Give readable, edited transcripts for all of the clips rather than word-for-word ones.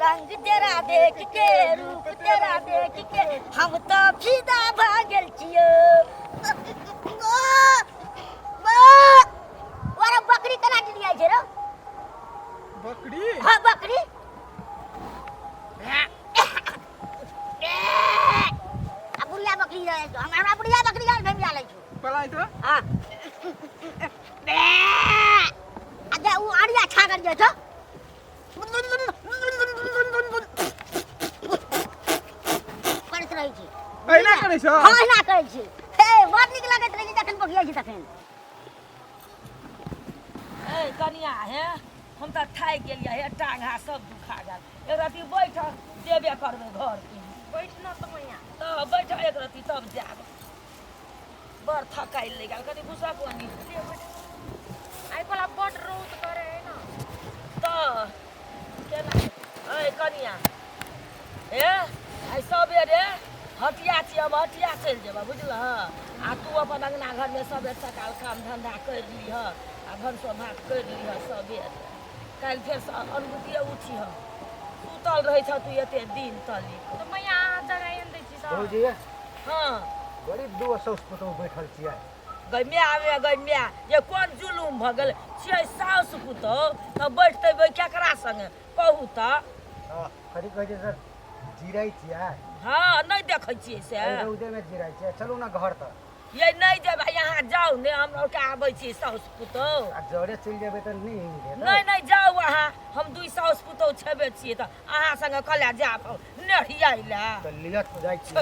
रंग तेरा देख के रूप तेरा देख के हम तो फिदा भऽ गेल छियो। ओरे बकरी केना डिरियाइ छै रौ? बकरी? हाँ बकरी। आ बुढ़िया बकरी रहै छौ, हमरा बुढ़िया बकरी गाल भेमिया लै छौ। पलाइ तो। हाँ। आ जे उ अरिया छागर जे छौ करैत रहै छी। अहिना करै छौ? हाँ अहिना करै छी। हे बड़ नीक लगैत रहै छै जखन बकियाइ छी तखन। ए कनिया हे, हम तऽ थाकि गेलियै हे, टांग हाथ सब दुखा गेल। एक रत्ती बैठ, जेबे करबै घर की। बैठ न तऽ मैया। तऽ बैठ एक रत्ती तब जायब। बड़ थकाइ लागि गेल, कनि घुसक ओनी। आइ कोला बड रौद करे है न। तऽ केना ऐ कनिया हे, आइ सबेरे हटिया छी, हम हटिया चलि जेबह बुझलह। आ तू अपन अङ्गना घरमे सबेर सकाल काम धन्धा करि लिहऽ आ भनसो भात करि लिहऽ सबेर। काल्हि फेर अनगुतिये उठिहऽ, सुतल रहै छह तू एते दिन तलिक। तऽ मैया अहाँ जगाइए ने दै छी तऽ। भौजी। हाँ। बड़ी दू साउस पुतोहु बैठल छियै। गै माय रे गै माय, ये कोन जुलुम भऽ गेल छियै? साउस पुतोहु तऽ बैठतै बै केकरा संगे कहू तऽ? हाँ, कथी कहै छै सर, जिरै छियै? हाँ, नहि देखै छियै से। एहि रौदेमे जिरै छियै, चलू ने घर तऽ। ये नहि जेबै, यहाँ जाउ ने, हम आरके आबै छी साउस पुतोहु। आ जरे चलि जेबै तऽ नहि हेतै। नहि नहि जाउ अहाँ, हम दुइ साउस पुतोहु छेबे छियै तऽ अहाँ संगे कला जायब हम नेढ़ियाइ लए। तऽ लिअ जाइ छी।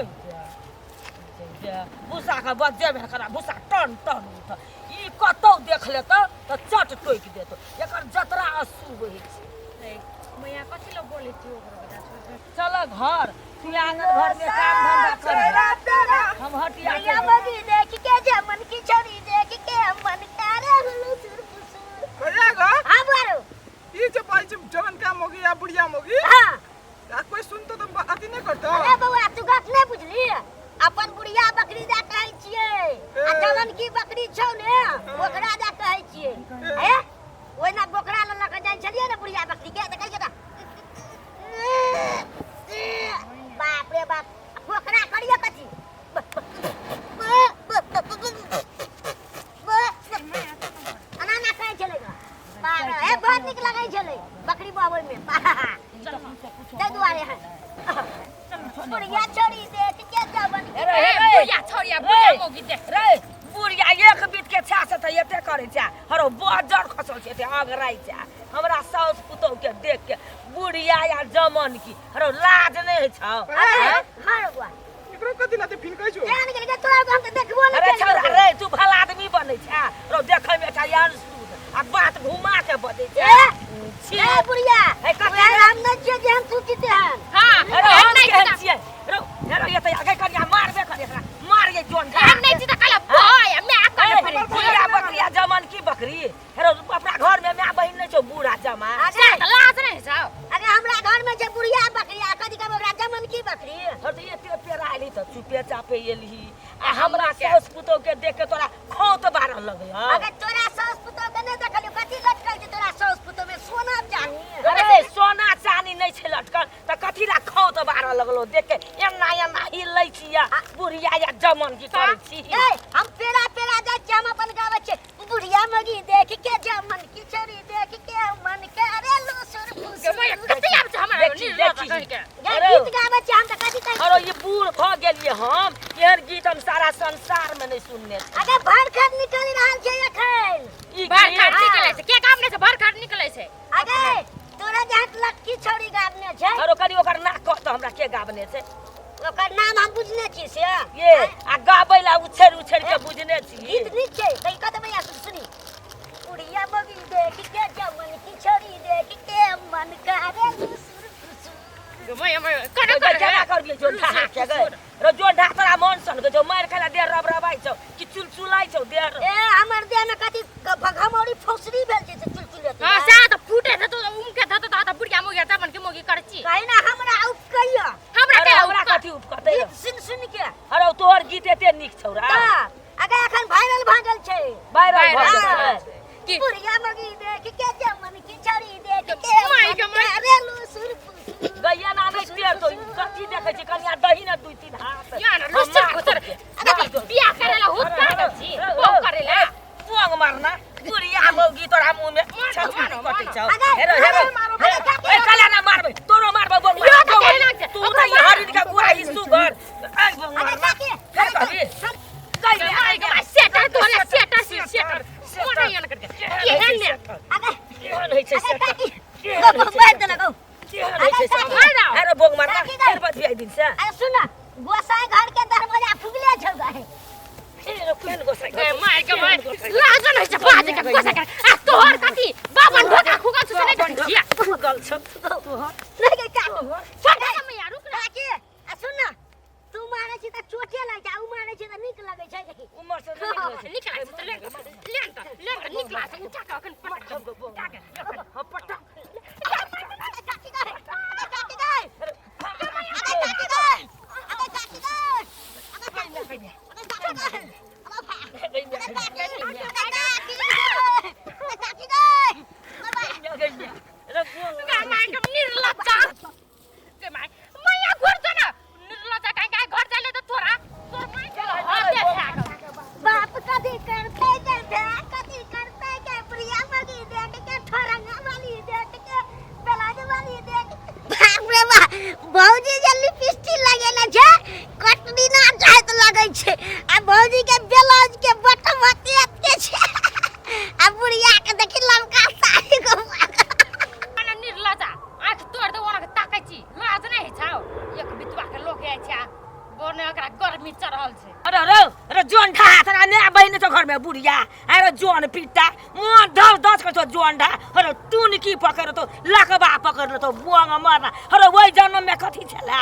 भूसा के बजेबे करा, भूसा टन टन उठ। ई कतौ देख लेतौ तऽ चट टोकि देतौ, एकर जतरा अशुभ होइ छै। मैया कथी लए बोलै छी ओकरा बता? चल घर, तू आंगन घर में काम धंधा कर, हम हटिया बुढ़िया बगी देख के जमन की छोरी देख के मन करे हुलुसुर फुसुर। कहिया गो? हाँ बुआरो। ई जे बाजै छै जवन का मोगी या बुढ़िया मोगी। हाँ। आ कोई सुनतो तऽ अथी नहि करतो। अरे बौआ तू गप नहि बुझली, अपन बुढ़िया बकरी दा कहै छियै आ जवन की बकरी छौ ने ओकरा दा कहै छियै। ए ओहिना बोकरा लऽ लऽ कऽ जाइ छलियै ने बुढ़िया बकरी के, देखै छियै बाप रे बाप, बोकरा करिए कथी? एना एना कहै छलै बाप रे, हे बड़ नीक लगै छलै बकरी बहबै में। ताहि दुआरे है बुढ़िया छोड़ी देख के जवन की। अरे हे रे, बुढ़िया छोड़िया बुढ़िया मौगी देख रे, बुढ़िया एक बीत के छा से तऽ एते करै छै, हरो बजर खसल छै, एते अगराइ छै। हमरा साउस पुतोहु के देख के बुढ़िया या जमन की हरो लाज नहि होइ छौ? अरे हाँ रे बुआ, एकरो कथी लाते फिनकै छौ? केहन गेल गे तोरा? हम तऽ देखबो नहि अरे केलियौ। छोड़ा रे, तू भला आदमी बनै छै रो, देखै मे छै अनसूद आ बात घुमा के बजै छै। ए, छी। ए बुढ़िया, ए, कथी ओएह रे? हम नहि छियै जे हम सूचित हन। हाँ, अरे हम हम नहि केहन छी। छियै रौ? हेरो एतै आगे कनिया मारबे कर, एकरा मार ये जोन। हम नहि छी तऽ कहला बय मैं कर ए, पड़े। बुढ़िया बकरिया जमन की बकरी, हेरो अपना घर में माय बहिन नहीं छौ बूढ़ा जमा? अरे तऽ लाज नहि छौ? अरे हमरा घर में छै बुढ़िया बकरी आ कथी कहबै ओकरा जमन की बकरी। हर तऽ एते पेरा एलही तऽ चुपे चापे एलही आ हमरा साउस पुतोह के देख के तोरा खौत बारऽ लगल। अगर तोरा साउस पुतोह के नहि देखलियौ, कथी लटकल छै तोरा साउस पुतोह में, सोना चानी? अरे सोना चानी नहि छै लटकल तऽ कथी ला खौत बारऽ लगलो देख के? एना एना हिलै छी या बुढ़िया या जमन की करै छी? ए हम पेरा पेरा जाइ छियै, हम अपन गाबै छियै बुढ़िया मगी देख के जमन की छोरी देख के मन करे लुसुर फुसुर। मैया कथी आबै छै हमरा? देखी, नींद देखी। कहि के। गे अरे। गीत गाबै छियै हम तऽ कथी कहै? अरे ई बूढ़ भऽ गेलियै हम, एहन गीत हम सारा संसार में नहि सुनने छी। अगे भरखर निकलि रहल छै एखन। ई भर गीत खाट निकलै छै, के गामने छै? भर खाट निकलै छै। अगे तोरा जहाँ लक्की छौड़ी गाबने छै। अरे कनि ओकर नाक कह तऽ हमरा, के गाबने छै? ओकर नाम हम बुझने छी से। ये आ गाबै ला उछेर उछेर के बुझने छी। गीत नीक छै, कहि कह देबै सुनी। बुढ़िया बगी देख के जमन की छोरी देख के मन करे लुसुर फुसुर। मैया मैया कना गै, कर केना करबियै जोन ढाहा के गै? रो जोन ढाह तोरा मन सन गै छौ, मारि खाइला देह रबरबाइ छौ कि चुलचुलाइ छौ देह? ए हमर देह में कथी घमौरी फौसरी भेल छै से चुलचुलेतै? हां, से तऽ फूटे त उमके त त बुढ़िया मोगी जमन के मोगी करै छी। कही ना हमरा उपकैया। हमरा अरे के हमरा कथी उपकतै? गीत सुन सुन के। अरे तोहर गीत एते नीक छौ रा तऽ अगे एखन वायरल भऽ गेल छै। वायरल भऽ वायरल गेल भऽ छै। की? बुढ़िया मगी देख के जमन की छड़ी देख के माय के माय। अरे लुसुर फुसुर गैया ना नहीं पेड़ तो कथी देखै छी कनिया दही ना दुई तीन हाथ या ना लुसुर फुसुर अरे बियाह करेला हुत पागल छी बहु करेला पुंग मारना बुढ़िया मौगी तोरा मुंह में मारो, छछुरी मारो, कटै छौ अरे, हेरो हेरो मारो, हेरो। ए कला ना मारबै तोरो मारबै बोंग यो मारबै तऽ केना छै? तू ओकरा तऽ हरिन के गुआ ई सुगर ए बोंग अरे मारना काकी फेर कहबी गैया माय के माय सेटर तोरे सेटर सी सेटर मोने यान करके केहन ने अरे केहन होइ छै अरे सेटर काकी केहन गो होइ छै मार देना गो केहन होइ छै अरे, सेटर? मारो। हेरो बोंग मारना काकी गो। फेर बतियाइ दिन से अरे सुन ना गोसाई घर के दरवाजा फुगले छौ गए हेरो केहन गोसाइ ए my के माय लाज नै छै बाज के कोसा कर आ तोहर कथी बाबन ढोका खुगल छै से नै देखै छियै फुगल छौ तोहर नहीं गई काकी छोड़ दे मैया रुक ना काकी आ सुन ना तू मारै छी तऽ चोटे लागि जाइ उ मारै छी तऽ नीक लगै छै देखी उमर से नहि निकलै छै निकला छै तऽ ले ले त ले त निकला छै उठा के अखन पटक उठा के हँ पटक अरे काकी गए अरे काकी गए अरे काकी गए अरे काकी गए अरे काकी अरे काकी गए अरे काकी अरे काकी गए अरे काकी गए गैया रे बोंग गा my के निर्लज्जा के my मैया घर जा ना निर्लज्जा काहे काहे घर जाले त तोरा तोर my के हाथ देखा के बाप कदी करते के भै कदी करते के प्रिया मगी देख के ठरंगा वाली देख के बेलाज वाली देख बाप रे बाप भौजी जे लिपस्टिक लगेले छै कटनी ना चाहत लगै छै आ भौजी के ब्लाउज के बटम अते अते छै आ बुढ़िया के देखी लमका साड़ी को ana निर्लज्जा आँख तोड़ दे ओना के ताकै छी लाज नै छौ एक बितवा के लोक आइ छै बोने ओकरा गर्मी चढ़ल छै अरे रे अरे जोन ढा तोरा ने बहिन तो घर में बुढ़िया अरे जोन पिट्टा मुँह दस दस कर तो जोन ढा अरे टून की पकड़ तो लकबा पकड़ तो बुआंग मारना अरे वही जन्म में कथी छला